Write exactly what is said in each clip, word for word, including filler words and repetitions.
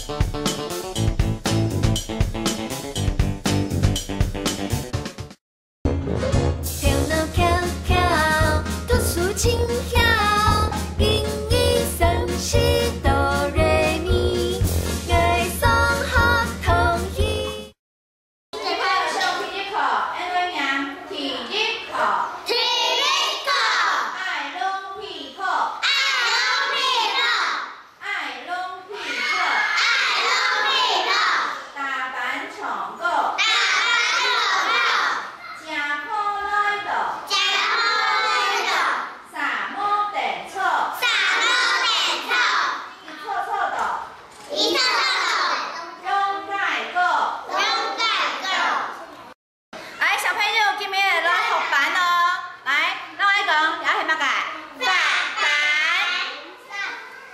頭腦巧巧，讀書真巧，英語、算術、哆來咪，𠊎上學堂去。這課上第一課，𠊎來唸第一課。第一課。愛挵被套。愛挵被套。 愛挵被套。愛挵被套。打粄唱歌。打粄唱歌。食苦耐勞。食苦耐勞。捎毛凳坐。捎毛凳坐。一坐坐到。一坐坐到。仰解過。仰解過。 來，小朋友，今日來學粄哦。來，摎𠊎講，這係麼个？粄。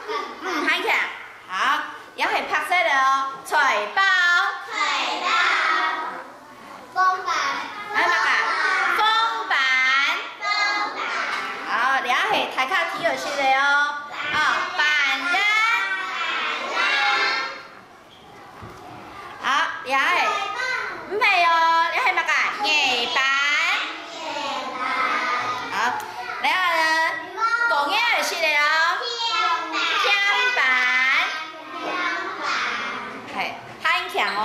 嗯，喊起來。好，這係白色个哦，菜包。菜包。風帆。還有麼个？風帆。風帆。好，這係大家知有識个哦。啊，粄圓。 好，這係，毋係哦，這係麼个？艾粄。好，這下呢，講个係个哦。甜粄。係，較輕哦。